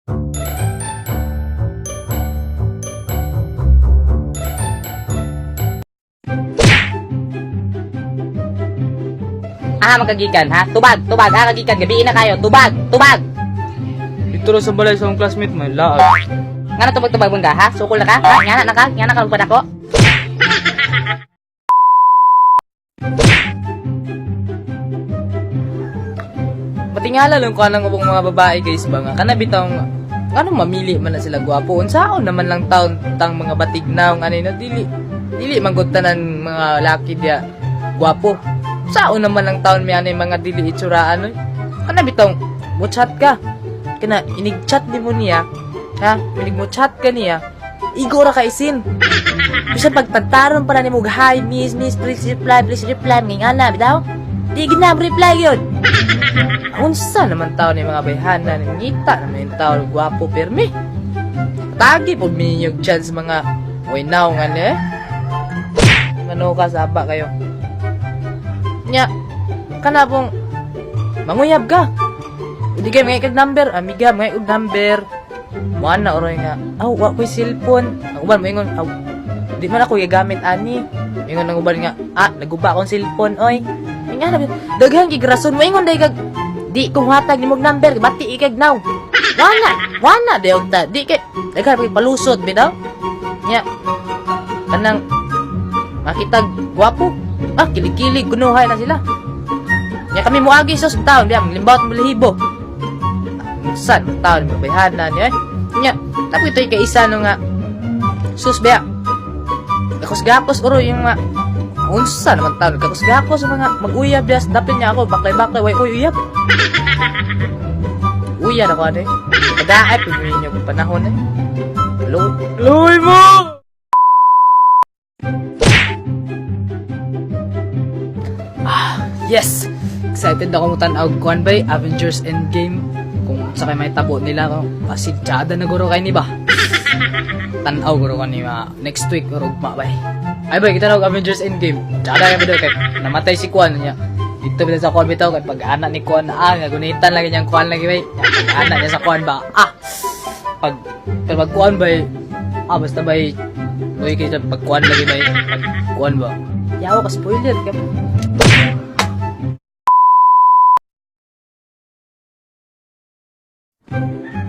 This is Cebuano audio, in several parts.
Ah, magkagikan ha? Tubag, tubag, ah, kagikan, gabi na kayo. Tubag, tubag. Dito ra sa balay sa akong classmate may laag. Nga na tubag-tubag mong ha? Sukol na ka? Ha? Nga na ka? Nga na ka pa nako? Matingala lang ko anang ubong mga babae guys ba nga kana bitong ngano mamili man na sila gwapo, unsaon naman lang taon tang mga batignaw nga na dili dili man gud tanan mga laki diya gwapo. Saon naman lang taon may anay mga dili itsuraan oy. Kana bitong mo chat ka, kana inig chat di mo niya ha, inig mo chat ka niya, igo ra ka isin. Bisan pagtagtaron pala ni mong, "Hi, miss, miss, please reply, please reply," nga na, bitaw? Di gid na mo reply yun. Unsa naman tao ni mga bayhana, nangita naman yung tao gwapo pirmi. Tagi po minyog chance mga winaw nga ni. Mano ka saba kayo. Nya, kana pong manguyab ka. Hindi kayo mga ikag number, amiga, mga ikag number. Muan na oroy nga, aw, wa ko'y cellphone. Ang uban, moingon, aw, di man ako gigamit ani. Moingon ang uban nga, ah, naguba akong cellphone, oy. Nga na, daghan kay rason, moingon day kag, di ko hatag nimog number, bati ikag now. Wala, wala dayog ta, di kay, daghan kay palusot, bitaw. Nya, kanang, makitag gwapo, ah, kilig-kilig, kunuhay na sila. Nya kami muagi sos taon, biya, maglimbawat mo lihibo. San, taon, mabayhana niya eh. Nya, tapos ito'y kaisa no nga, sus biya, gakos-gakos, oro yung mga, unsa naman taon, gakos-gakos, ang mga mag-uyab biya, dapit niya ako, baklay-baklay, way, uy, uyab. Uya na ko ano eh. Pag-aay, pag niyo kung panahon eh. Luoy. Luoy mo! Ah, yes! Excited ako mo tan-aw kuan bay Avengers Endgame. Kung sa kay may tabo nila ko, pasidyada na guro kay ni ba. Tan-aw guro kani ma next week or ugma bay. Ay bay kita na og Avengers Endgame. Tsada kay ba kay namatay si Kuan niya. Dito bitaw sa Kuan bitaw kay pag anak ni Kuan ah gunitan lagi niyang Kuan lagi bay. Pag anak niya sa Kuan ba ah pag pero pag Kuan bay ah basta bay uy kay pag Kuan lagi bay pag Kuan ba. Yawa ka spoiler ka.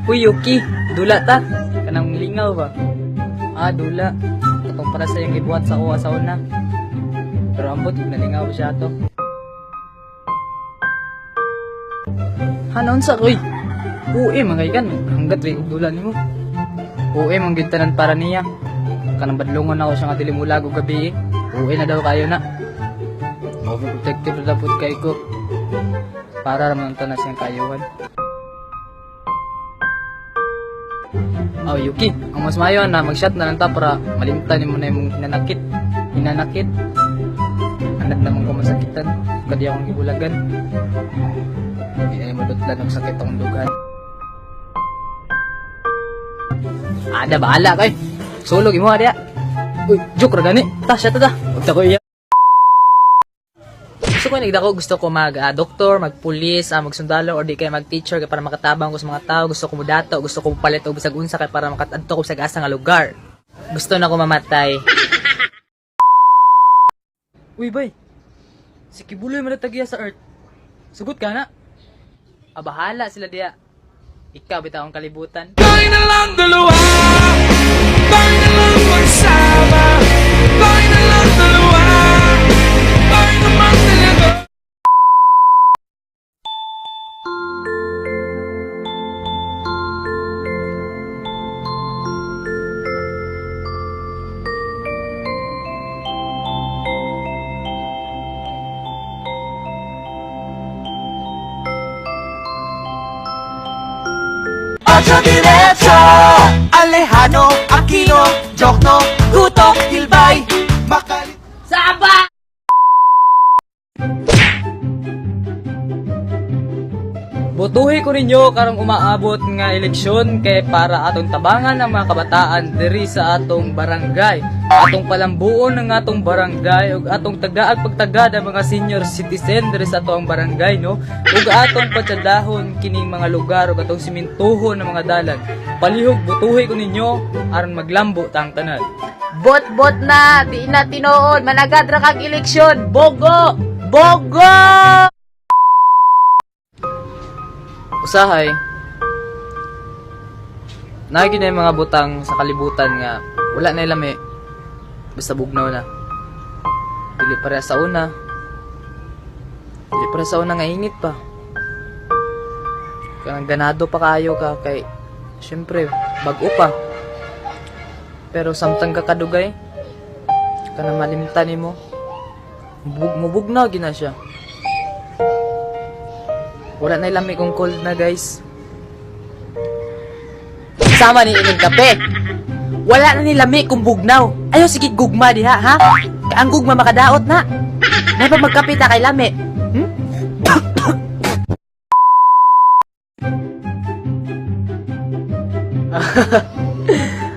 Uy, Yuki, dula ta. Kanang lingaw ba? Ah, dula. Katong para sa iyang gibuhat sa kuha sa una. Pero ambot, nalingaw siya to. Hanon sa uy. Uy, mga ikan. Hanggat rin dula nimo. Uy, mga tanan para niya. Kanang badlongon ako siya nga dili mulag og gabi. Eh. Uy na daw kayo na. Overprotective na dapat kay ko. Para raman tanan siyang kayuhan. Oh, Yuki, ang mas maayo na mag-shot na lang ta para malimtan nimo na imong hinanakit. Hinanakit. Anak naman ko masakitan. Kadi akong gibulagan. Hindi na mo dutlan og sakit akong dughan. Ada bahala kay. Sulog imo adya. Uy, joke ra gani. Ta, shot ta. Huwag ta ko iya. Gusto ko nagdako, gusto ko mag doktor, magpulis, magsundalo or di kaya mag-teacher kay para makatabang ko sa mga tao, gusto ko mudato, gusto ko palit og bisag unsa kay para makadto ko sa asa nga lugar. Gusto na ko mamatay. Uy, bay. Si Kibuloy man tagiya sa Earth. Sugot ka na. Ah, bahala sila diya. Ikaw bitaw ang kalibutan. Tayo na lang dalawa. Tayo na lang magsama. Tayo na lang dalawa. Tayo naman talaga. Ocho Diretso Alejano, Aquino, Jokno, Guto, Hilbay Makali Bot Butuhi ko ninyo karong umaabot nga eleksyon kay para atong tabangan ang mga kabataan diri sa atong barangay. Atong palambuon ang atong barangay ug atong tagaag pagtagad ang mga senior citizen diri sa atong barangay, no, ug atong patsadahon kining mga lugar ug atong simintuhon ang mga dalan. Palihog butuhi ko ninyo aron maglambo tang tanan. Bot-bot na, di na tinuod, managad ra kag eleksyon. Bogo! Bogo! Usahay, naagi na yung mga butang sa kalibutan nga wala na ilami, basta bugnaw na. Dili pareha sa una. Dili pareha sa una nga init pa. Kanang ganado pa kayo ka kay syempre bag-o pa. Pero samtang kakadugay, kanang malimtan nimo, mubugnaw gina siya. Wala na ilami kung cold na, guys. Sama ni ining kape. Wala na ni lami kung bugnaw. Ayo sige gugma diha ha. Kay ang gugma makadaot na. Nay pa magkape ta kay lami. Hmm?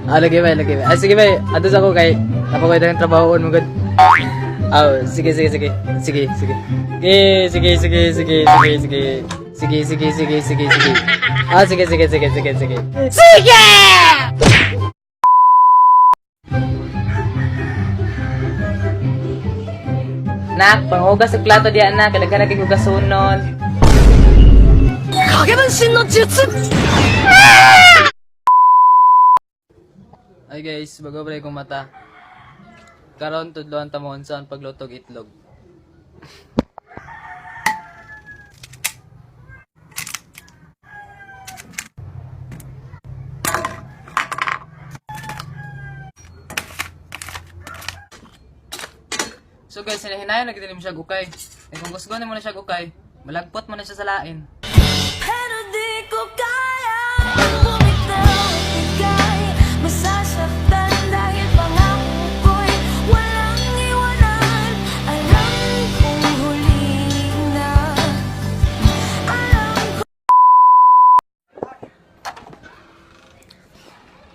Ah, lagi ba, lagi ba. Ah, sige ba, ato sa ako kay napakoy ng trabaho mo gud. Ah, sige, sige, sige. Sige, sige. Sige, sige, sige, sige, sige, sige. Sige, sige, sige, sige, sige. Ah, sige, sige, sige, sige, sige. Sige! Nak, panghugas og plato diya na, kadaghan na kay hugasunon. Ay guys, bago pa kong mata. Karon tudloan ta mo unsa ang paglutog itlog. So guys, hinahinayon na gid siya gukay. Eh kung gusto mo na siya gukay, malagpot mo na siya sa lain. Pero di ko kaya bumitaw. Ika'y masasaktan dahil pangako ko'y walang iwanan. Alam kong huli na. Alam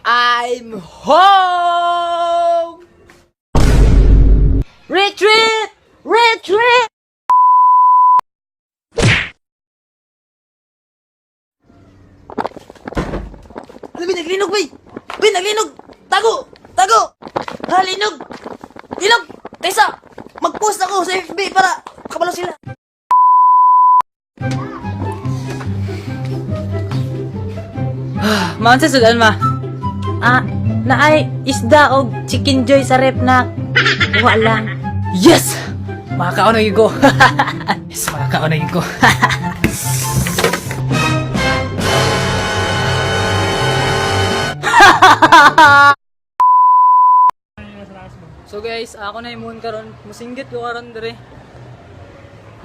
I'm home! Retreat! Retreat! Labi, naglinog, bay! Bay, naglinog! Tago! Tago! Ha, linog! Linog! Kaysa, mag-post ako sa FB para kabalo sila. Maan sa sudan ma. Ah, naay isda og chicken joy sa rep na. Wa lang. Yes! Makakaon na yun ko. Yes, makakaon na yun ko. So guys, ako na imuon karon, musinggit ko karon dire.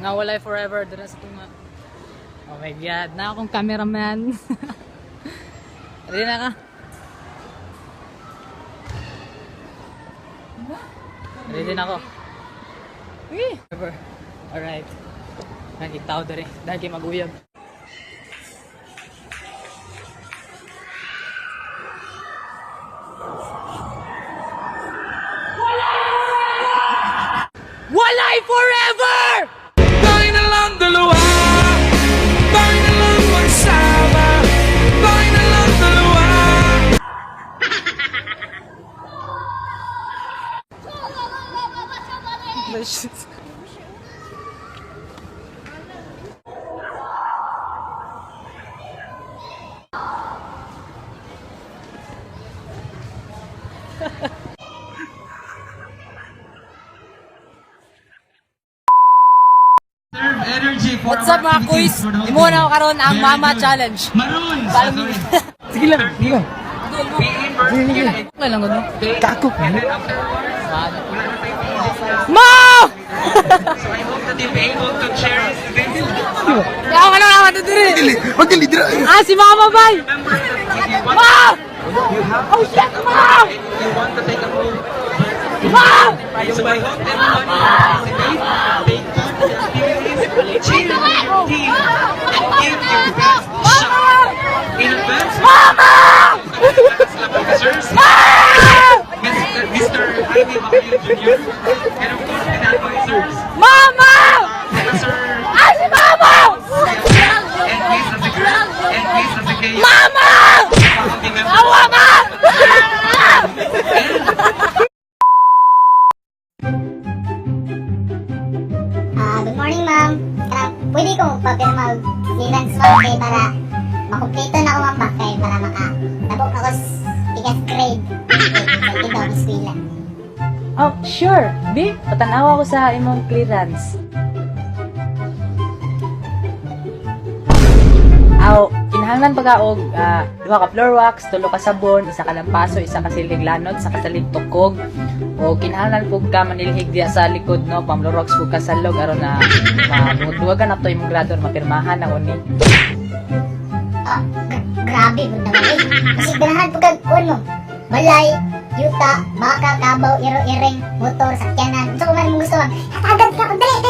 Nga walay forever dire sa tunga. Oh my God, na akong cameraman. Ready na ka? Ready na ako. Uy! Alright. Nagitaw dere. Dahil kay maguyab. Walay forever! Tayo na lang dalawa. Tayo na lang magsama. Tayo na lang dalawa. What's up mga kuys? Imo na ako karon ang Mama Challenge. Follow me. Sige lang, sige lang. Okay lang gud mo. Kako. Ma! Ako ka lang naman diri. Magdali, dira. Ah, si Mama bay. Ma! Oh shit, Ma! So I hope everybody participate, take part in the activities, cheer your team, and give your best shot. In advance, Mama! Officers, Mr. Jaime Bacil Jr., and of course, the advisors, Mama! Professor Ay, si Mama! and Miss Asigura, and Miss Asigaya, Mama! faculty members. Awa ka! Ah, good morning, ma'am. Kanang pwede ko magpapirma og clearance, ma'am, kay para makumpleto na ko, ma'am, ba kay para maka tabok ako sa biggest grade. Kay dito ang eskwela. Oh, sure. B, patanawa ko sa imong clearance. Aw, kinahanglan pa ka og duha ka floor wax, tulo ka sabon, isa ka lampaso, isa ka silhig lanot, isa ka salig tukog. O kinahanglan pug ka manilhig diya sa likod, no, pamlorox pug ka sa log aron na maduwagan na to imong grado mapirmahan na uni. Ah, grabe gud naman eh. Kasi ganahan pud kag kuan mo. Balay, yuta, baka, kabaw, iro, iring, motor, sakyanan. Unsa man imong gusto, ma'am. Hatagan ka, dali.